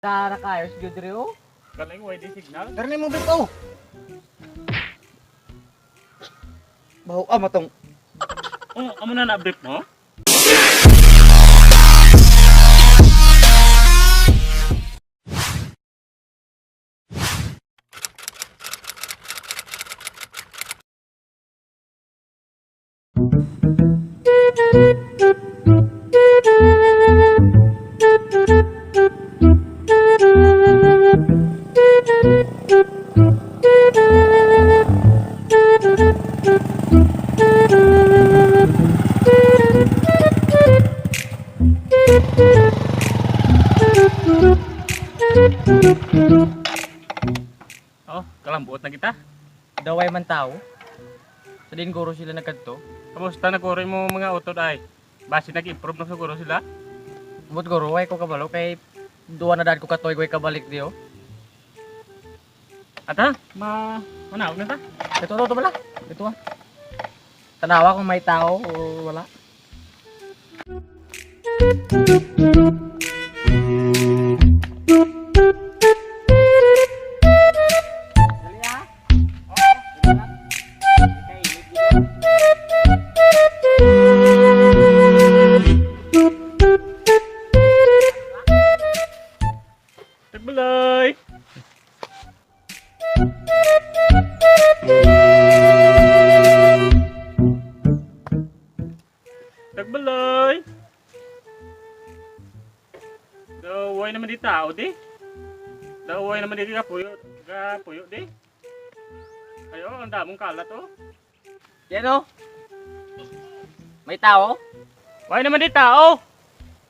Tara kaayos gyud diri oh. Galing, why di signal? Tara na mo bit oh. Baho ah matong. Oh, amo na na-brief mo? Oh, kalambuot na kita. Daway man tao. Sa din guro sila nagkadto. Kamusta na guro mo mga utod ay? Basi nag-improve na siguro sila. Umot guro way ko kabalo kay duwa na dad ko katoy ko kabalik diyo. Ata, ma manaog na ta. Ito to bala. Ito ah. Tanawa kung may tao o wala. Dali ah. Oo, dali lang. Kainit dito. Tagbalay. Tagbalay. Daway naman di tao di. Daway naman di ka puyo, ka puyo di. Ayo, ang damong kalat oh. Yan oh. May tao? Why naman di tao?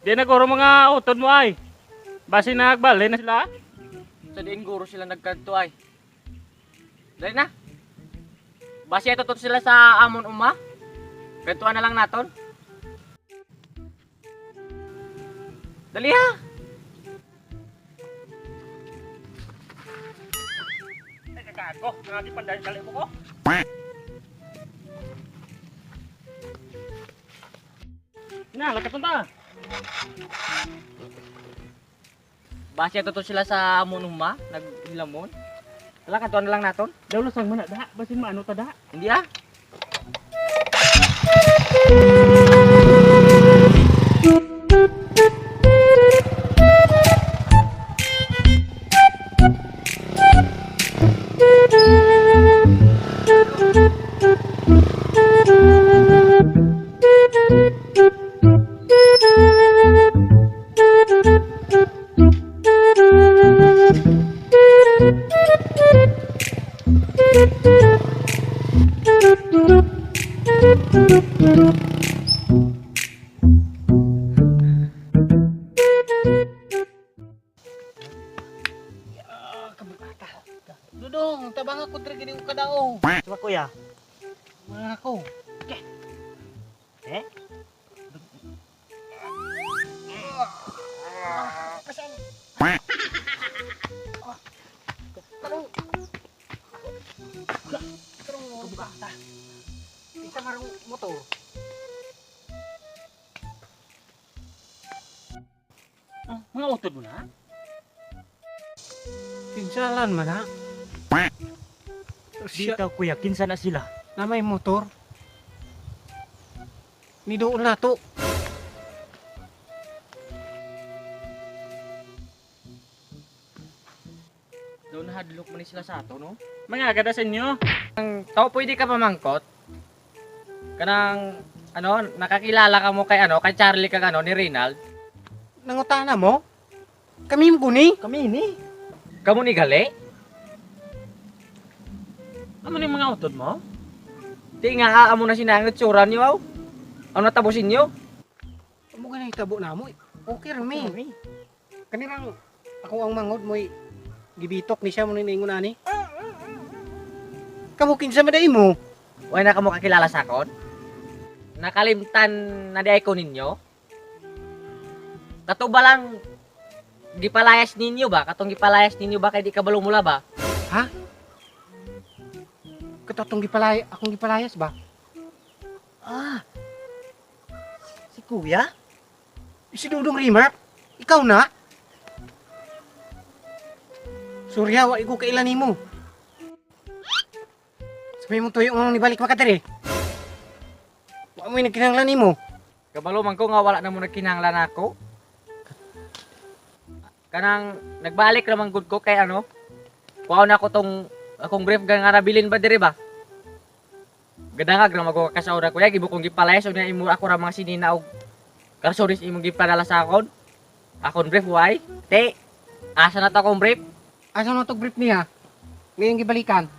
Di na guro mga utod mo ay. Basi nagbali na sila. Sa diin guro sila nagkadto ay. Dali na. Basi ito to sila sa amon uma. Kantuan na lang naton. Dali ha. Ay, kagago. Nangagipandahin kali mo ko. Na, lakat ta. Basi ito to sila sa amon uma, naghilamon. Wala, kantuan na lang naton. Daw lasang man na da, basin maano ta da. Hindi ah. Dudong, tabang ako diri gini kadao. Sama kuya. Mga ako. Eh? Pasan. Tarong. Tarong kabugata. Isa marong motor. Ah, mga utod mo na. Kinsalan man ha. Dito kuya, kinsa na sila? Na may motor. Ni doon na to. Doon hadlok man ni sila sa ato, no? Mga agada sa inyo. Ang tao pwede ka pamangkot. Kanang ano, nakakilala ka mo kay ano, kay Charlie kag ano ni Reynald. Nangutana mo? Kami mo guni? Kami ni. Kamo ni gali? Amo ni mga utod mo? Di nga amo na sinangit tsura niyo aw. Ano natabusin niyo? Amo ganay tabo na mo. Okay ra mi. Kanirang ako ang mangod mo'y gibitok ni siya mo ni ani. Kamo kinsa man mo? Wala na kamo kakilala sa akon? Nakalimtan na di ay ko ninyo? Kato ba lang gipalayas ninyo ba? Katong gipalayas ninyo ba kay di ka mula ba? Katatong gipalay, akong gipalayas ba? Ah. Si kuya? Si Dudong Rimer, ikaw na? Surya, wa ko kailan nimo. Sabi mo tuyo mo nibalik makadiri. Wa mo nagkinahanglan nimo. Kabalo man ko nga wala na mo nagkinahanglan ako. Kanang nagbalik ra man gud ko kay ano. Kuha na ko tong akong brief nga nga nabilin ba diri ba? Gadangag ra magko kasaura ko ya gibo kong gipalayas ug imo ako ra mga sinina og karsoris imong gipadala sa akon. Akon brief why? Te, asa na to akong brief? Asa na tog brief niya? Ngayong gibalikan.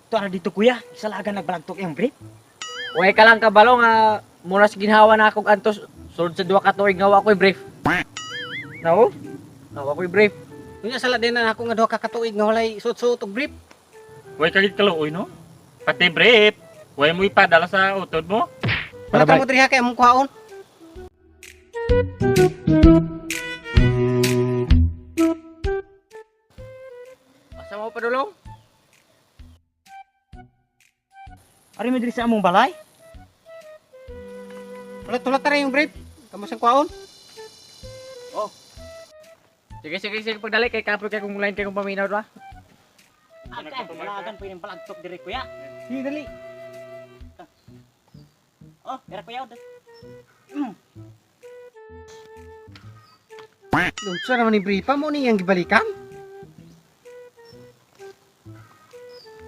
To ara dito, kuya. Salagan nagbalagtok yung brief. Way ka lang kabalo nga muna sa ginhawa na akong antos sulod sa duha ka tuig nga wa ko'y brief. No? Nawa ko'y brief. Unya sala din na ako nga duha ka katuig nga walay suot-suot og brief. Way kagid kaluoy no. Pati brief. Way mo ipadala sa utod mo. Wala ka mo diri ha kay among kuhaon. Asa mo padulong? Ari mo diri sa among balay. Wala tulad tara yung brief. Kamo sang kuhaon. Sige, sige, sige, pagdali kay kapoy kay kung line kay kung paminaw ba. Agay, salagan po yung balagtok diri, kuya. Sige dali. Oh, era kuya. Unsa naman ni brief pa mo niyang gibalikan?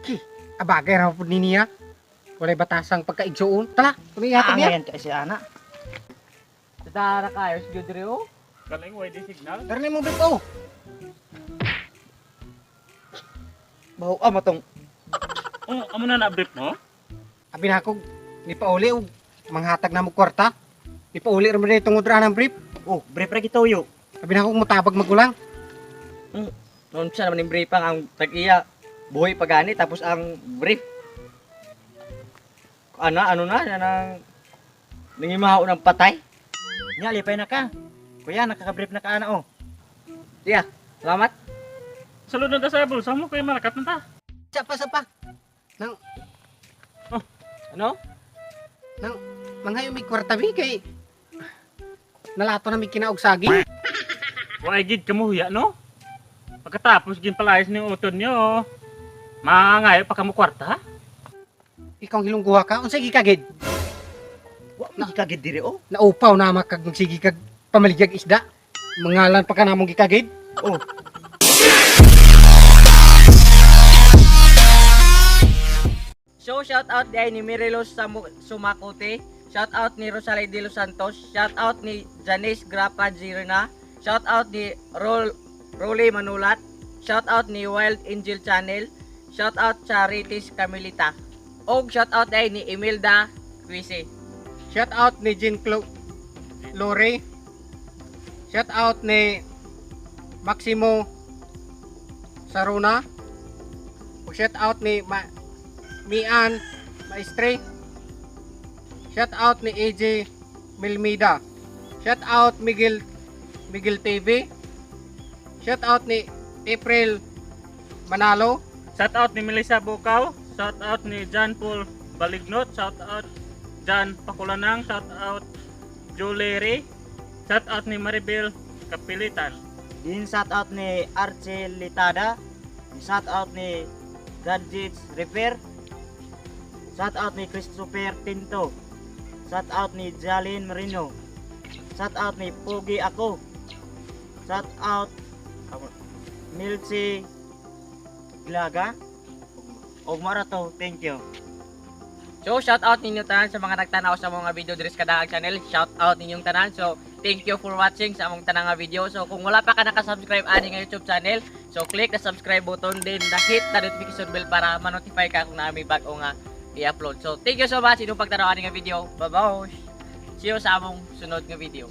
Ki, abagay ra pud ni niya. Walay batasang pagkaigsuon. Tala, kuni ihatag niya. Angayan kay si ana. Dara kayo sa diri oh. Galing way di signal. Tara na imong brief oh. Baho ah matong. Oh, amo na na brief mo? Abi na ako ni pauli og manghatag na mo kwarta. Ni pauli ra man diri tungod ra ng brief. Oh, brief ra gituyo. Abi na ako mutabag magulang. Noon siya naman yung brief ang tag-iya buhay pa gani tapos ang brief. Ano ano na nang nangimaho ng patay. Nya lipay na ka. Kuya, nakaka-brief na ka ana oh. Iya, salamat. Sulod na ta sa bulsa mo kay malakat na ta. Sa pa sa pa. Ano? Manghayo mig kwarta bi kay nalato na mig kinaog saging. Way gid kamuhiya no. Pagkatapos ginpalayas ni utod niyo. Mangayo pa kamo kwarta. Ikaw ang hilongguha ka unsay gikagid? Wa mo gikagid diri oh. Naupaw na makag magsige kag pamaligyag isda. Mangalan pa ka namong gikagid. Oh, So shout out di ay ni Mirilos Sumakote, shout out ni Rosalie De Los Santos, shout out ni Janice Grapa Girona, shout out ni Rolly Manulat, shout out ni Wild Angel Channel, shout out Charities Camilita. Og shout out ay ni Imelda Quisi. Shout out ni Jean Clo Lore. Shout out ni Maximo Saruna. O shout out ni Mian Maestre. Shout out ni AJ Milmida. Shout out Miguel Miguel TV. Shout out ni April Manalo. Shout out ni Melissa Bukaw, shout out ni John Paul Balignot, shout out John Pakulanang, shout out Julie Ray, shout out ni Maribel Kapilitan. Din shout out ni Archie Litada, shout out ni Gadgets Repair, shout out ni Christopher Tinto, shout out ni Jalin Marino, shout out ni Pogi Ako, shout out Milsi Glaga, og mara to, thank you. So shout out ninyo tanan sa mga nagtanaw sa mga video diri sa Kadaag Channel. Shout out ninyong tanan. So thank you for watching sa among tanang nga video. So kung wala pa ka naka-subscribe ani nga YouTube channel, so click the subscribe button then the hit the notification bell para ma-notify ka kung naa may bag-o nga i-upload. So thank you so much inyong pagtanaw ani nga video. Bye-bye. See you sa among sunod nga video.